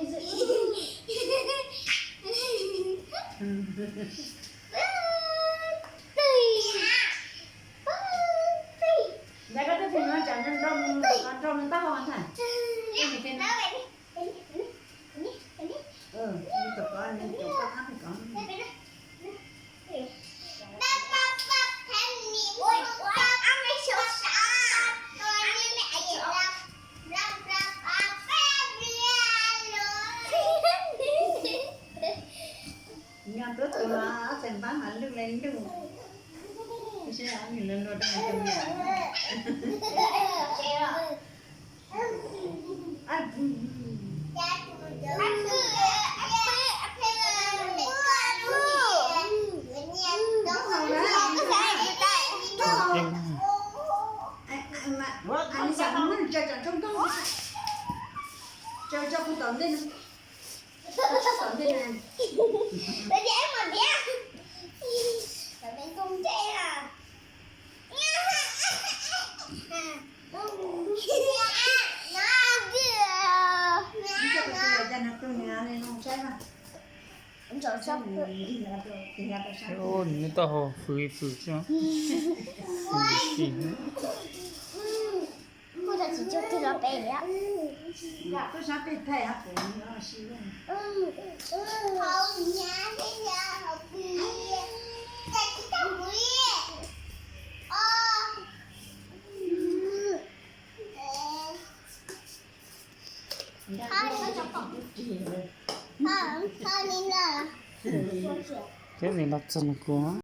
ncej xwb. Ntawd koj twb tias nws tsam nrau nws taub hau ntag. Tom ko nws caum koj qab pem ko. Nyob tuab tuag, ob txhais npab mas luj li luj. Saib ob niag luag luag rau nws cov niam. Nws taub hau fwv fwv xwb. Kuj tsis cog twg los pem. Thiab nim no txog nws kuv.